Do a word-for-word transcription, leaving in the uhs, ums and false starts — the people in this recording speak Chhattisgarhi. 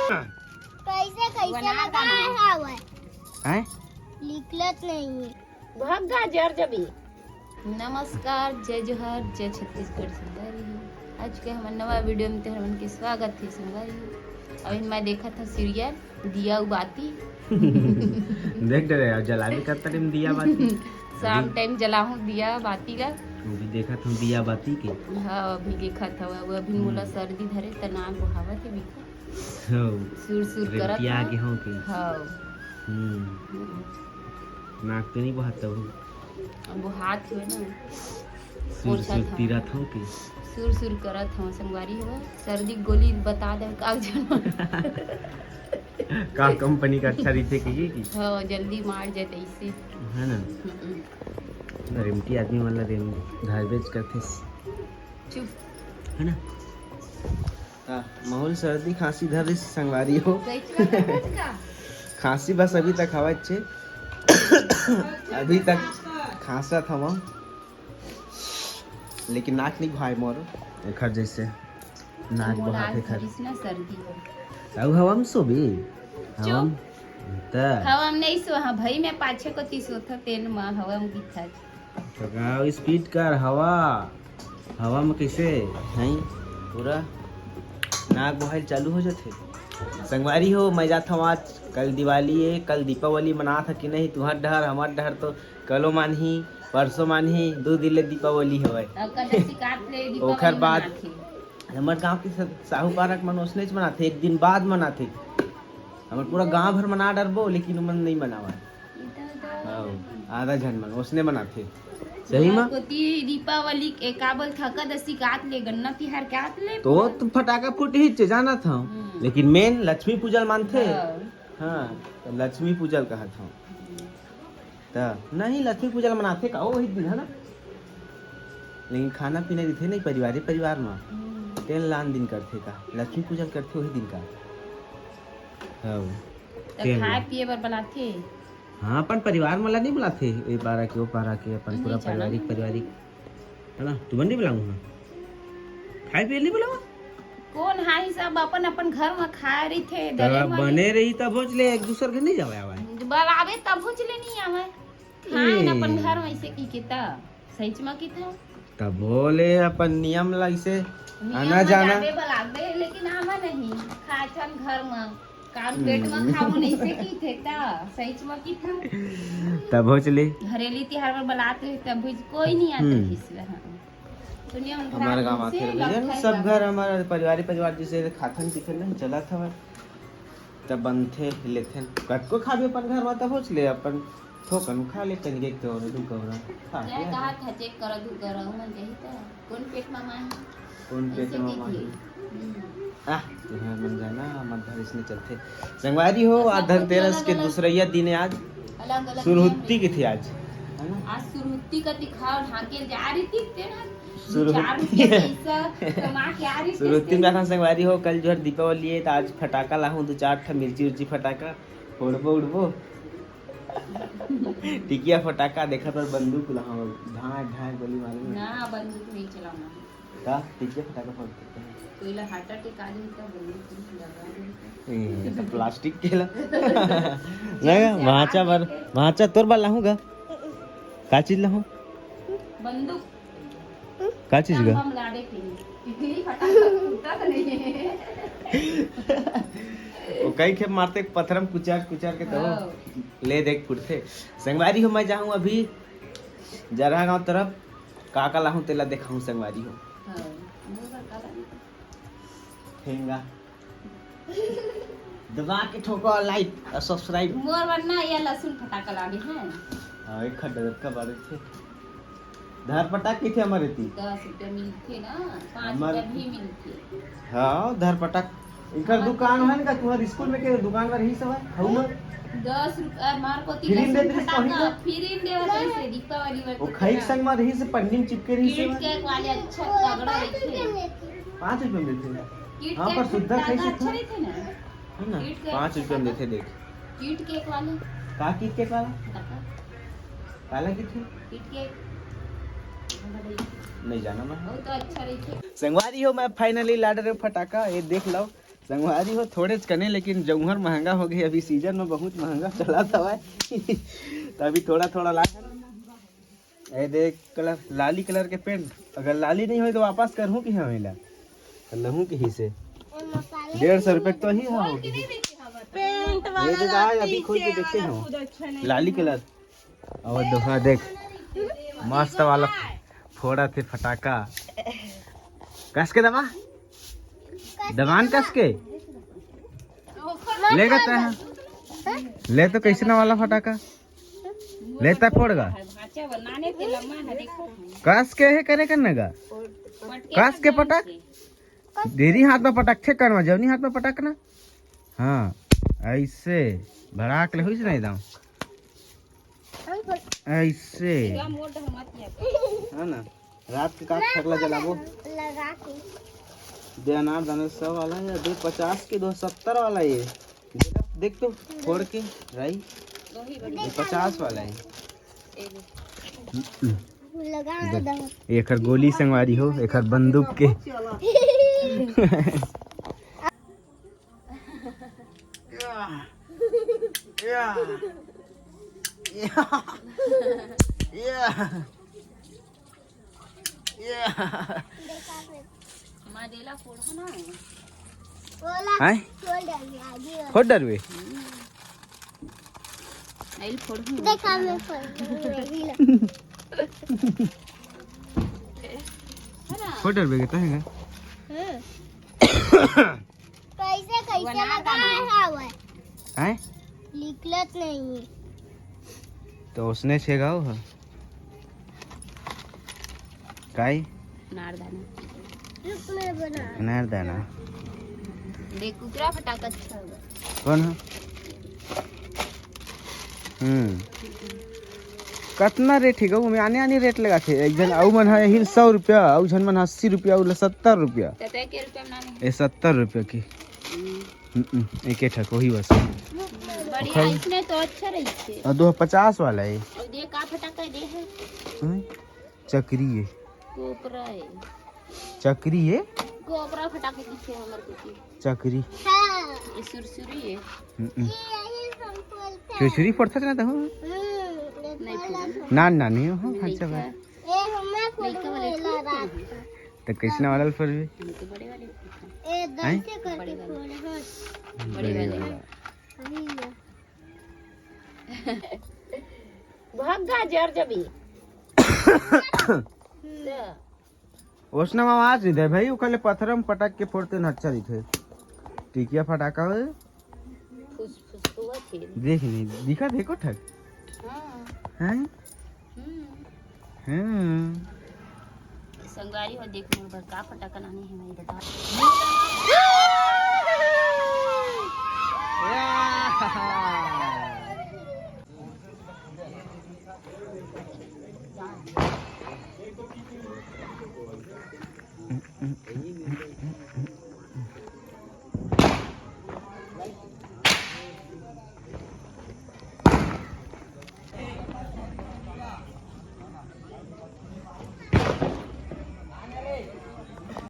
कैसे कैसे लगाए हवय? हैं? निकलत नहीं है। भग गा जर जबी। नमस्कार, जय जोहार, जय छत्तीसगढ़ संगवारी हो। आज के हमर नवा वीडियो में तुहर मन के स्वागत हे संगवारी हो। अभी मैं देखत हूँ सीरियल दिया अउ बाती। देख डरे यार, जलाबे करता टाइम दिया बाती। शाम टाइम जलाहूँ दिया बाती ला। वो भी देखत हूँ दिया बाती के। हाँ, अभी देखत हूँ, वो अभी मोला सर्दी धरे त नाक बोहावत हे बिल्कुल। हो। सुर सुर करत रेवतिया हूँ। आगे हो के। हाँ। हम्म। हम्म। नाक तो नहीं बहाता हो। अब वो हाथ हुए ना। सुर पोछा सुर था। तीरत हो के। सुर सुर करत हूँ संगवारी हो। सर्दी गोली बता दे का जन। का कंपनी का अच्छा रहिथे कि, कि? हाँ, जल्दी मार जाए तैसे। है ना? हम्म। रेमटी आदमी वाला रेम धारबेज करथे। चुप। है ना? हाँ, महूँ ल सर्दी खांसी धर रहिस संगवारी हो। सही में धर रहिस का? खांसी बस अभी तक हवय छे। अभी तक खांसत हवं, लेकिन नाक नहीं भाय मोर। एखर जैसे नाक मोला बहात आज एखर। धरिस ना सर्दी हो। अउ हवा में सोबे? चुप। हवा में? त हवा में नहीं सो, हाँ भाई, मैं पाछे कोती सोथों, तेन मा हवा में गिथत। तो का स्पीड कर हवा, हवा में कैसे हैं? पूरा नाक बहाइल चालू हो जाथे। संगवारी हो, मैं जात हूँ आज, कल दिवाली है, कल दीपावली मनात ह कि नहीं? तुहर डहर, हमर डहर तो कलो मानही, परसों मानही, दो दिन ले दीपावली हवय। अउ कल सिकात ले दीपावली ओखर बाद मनाथे। हमर गांव के सब साहू पारक मन ओसनेच मनाथे, एक दिन बाद मनाथे। हमर पूरा गांव भर मना डरबो, लेकिन ओमन नहीं मनावय। हाँ, आधा झन मन ओसने मनाथे। सही मा? कोती दीपावली के का बोल थका दसी कात ले, गन्ना तिहार कात ले। तो, तो फटाका फूटही चे, जानत हूँ। हम्म। लेकिन मेन लक्ष्मी पूजल मानथे। हाँ। हाँ, तो लक्ष्मी पूजल कहत हूँ। हम्म। त नहीं, लक्ष्मी पूजल मनाथे का ओही दिन, है ना? लेकिन खाना पीना रहिथे नहीं परिवार, परिवार मा। हम्म। तेन लान दिन करथे का, लक्ष्मी पूजल करथे ओही दिन का। हाँ। त तेन खाए ला। पिए बर बलाथे। हाँ, अपन परिवार मन ला नहीं बुलाथे, ए पारा के, ओ पारा के, अपन पूरा अच्छा, ना? पारिवारिक, पारिवारिक, है ना? तुमन नहीं बुलाऊ ना? खाए पिए नहीं बुलावा? कौन हाई, सब अपन अपन घर में खाए रहिथे, त डरे मरे। बने रही तब होच ले, एक दूसर घर नहीं जावे आवे। बलावे तब होच ले नहीं आवे। खाए न अपन ए। घर में ऐसे की के त, सच में की था। तब बोले अपन नियम ला इसे नियम आना में जाना। जाबे बलाबे, लेकिन आवा नहीं। खाए थन घर में। काम पेट में हम्म। खाओ नहीं से की थे ता, सही में की था। तब हो चले। हरेली तिहार में बलात रहे, तब भी कोई नहीं आता हम्म। किसी ला, हाँ। दुनिया में हमारे ग्राम गांव से आखिर भैया, लगता है सब बाबा। घर हमारा परिवार ही परिवार जैसे खाथन पीथन नहीं चला था, तब बनथे लेथन। कतको खाबे अपन घर में, तब हो चले अपन थोकन खा ले, कनिक एक कौरा, दू कौरा खा जय के। कहा था, चेक करो, दू कौरा, मन कही तो। कौन पेट में माही? कौन पेट ऐसे में की माही? थी। हम्म। आह, तुहर मन जाना, हमर घर इसने चलथे। संगवारी हो, आज धनतेरस के दूसरैया दिन है आज। अलग-अलग सुरहुत्ती की थी आज, है ना? आज सुरहुत्ती का दिखाओ, ढाके जा रही थी, तेरा सुरहुत्ती। चार रुपया पैसा कमा के आ रही थी। सुरहुत्ती में संगवारी हो, कल जो है दीपावली है, तो आज फटाका लाहूं, दो चार ठा मिर्ची उर्ची फटाका, फोड़बो उड़बो। टिकिया फटाका देखत हस बंदूक ला, हाँ, ढाक ढाक गोली मारे। ना, बंदूक नहीं चलाना। का? टिकिया फटाका फोड़ देते हैं। कोई ला हार्ट अटैक आ जाए तो बंदूक नहीं लगा दे। ए, तो प्लास्टिक के ला। नहीं, भांचा बर, भांचा तोर बर लाहूं गा। का चीज लाहूं? बंदूक। का चीज गा? हम लाड़े के। इतनी फटाफट फूटत नहीं है। वो कई खेप मारथे पत्थर में कुचार कुचार के तो हाँ। ले देख फुटथे। संगवारी हो, मैं जाहूं अभी जरहा गांव तरफ, का का लाहूं तेला देखाहूं संगवारी हो। हाँ, मुंह पर का लागे? ठेंगा। दबा के ठोको like और subscribe। मोर बर ना ये लहसुन फटाका लागे हैं। हाँ, एक खड्डा का बारे थे। धर पटाक किथे हमर एती? दस रुपया मिलथे ना, पाँच हमर रुपया भी मिलथे। हाँ, धर पटाक। इनकर हमर दुकान है ना, तुम्हारे स्कूल में के दुकान में रही सब है? हऊ में? दस रुपया, मार को तीन फिर इन दे दस रुपया दृष्ट वही फटाका, ना? फिर इन देवा कैसे दीपावली बर वो तो खई के ना। संग में रही से पन्नी में चिपके रही से किट वहाँ? केक वाले अच्छा तगड़ा रहिथे। पाँच रुपया में देथे। किट हाँ, केक पर सुद्धा ज्यादा खाई से अच्छा था। रहिथे ना। है ना? किट केक पाँच रुपया में देथे, देख। किट केक वाले। का किट केक वाला? बता। काला किट है? किट केक। नहीं जाना मैं। वो तो अच्छा रहिथे। संगवारी हो, मैं finally ला डरे फटाका, ये देख लो। संगवारी हो, थोड़े च कने, लेकिन जौहर महंगा हो गए, अभी सीजन में बहुत महंगा चलत हवय। तो अभी थोड़ा थोड़ा ला, ए देख कलर, लाली कलर के पेंट, अगर लाली नहीं होय तो वापस करहूँ कि हम एला, तो लहूँ कि ही से डेढ़ सौ रुपये तो ही हो। पेंट ये वाला तो गाय अभी खोल के देखे हो, लाली कलर। और दोहा देख, मस्त वाला फोड़ा थे फटाका। कस के दबा, दबान कस के। ले गा तैं, ले तो कैसना वाला फटाका, ले तैं फोड़ गा। कस के हे करे करने गा, कस के पटक। देरी हाथ में पटक थे करवा, जौनी हाथ में पटक ना। हाँ, ऐसे भड़ाक ले होइस नहीं दाम। ऐसे। है ना, रात के का ठकला जलाबो। लगा के। दे अनार दाना सौ वाला है, दे पचास के, दो सत्तर वाला ये। देख तो, फोड़ के राई, ये पचास वाला है। हम्म। लगा देख, दो। एकर गोली संगवारी हो, एकर बंदूक के। या, या, या, या। माँ देला फोड़ो ना। ओला हैं? फोड़ डालिए, आगे वाला। फोड़ डरबे? आइल फोड़ो। देखा, मैं फोड़ दूँ, यही लो। फोड़ डरबे के तहें? हाँ। कैसे, कैसे लगाए हवय? हैं? निकलत नहीं। तो उसने छेगाओ ह। काई? अनार दाना। रुक, मैं बना। अनार दाना। देख, कुकरा फटाका अच्छा होगा। कौन है? हम्म। कतना रेट हे गऊ? में आने आने रेट लगा थे। एक झन अऊ मन है यही सौ रुपया, अऊ झन मन अस्सी रुपया, अऊ सत्तर रुपया। तो तय के रुपया में ना नहीं। ए सत्तर रुपया की। हम्म। हम्म, एक ठक वही बस। बढ़िया, इसने तो अच्छा रही थे। और दो पचास वाला है। और ये का फटाका दे है? हम्म, चक्री है। कोपरा है। चक्री है। कोपरा फटाके पीछे हमर कुछ। चक्री। हाँ। ये सुरसुरी है। हम्म। ये यही हम बोलते हैं। सुरसुरी पड़ता ना तो हो। हम्म, ये नहीं पहला पड़ता। ना, ना, नहीं हो, लइका। अच्छा बात। ये हमें लइका वाले फोड़ो, ये लगा। तो कैसना वाला फोड़बे? हम तो बड़े वाले फोड़ते हैं। ए, हैं? दस से करके बड़े वाले। फोड़, हाँ। बड़े वाले। बड़े वाला। अभी ये। भाग गा जर जबी। ओसना में आवाज नहीं दे भाई, ओकर ले पत्थर में पटक के फोड़ते न अच्छा दिखे। टिकिया फटाका हो। फुस फुस हुआ थे। देख नहीं, दिखा देखो ठक। हाँ। हैं? हम्म। हम्म। संगवारी हो, देख मोर बर का फटाका लाने हे, मैं बता।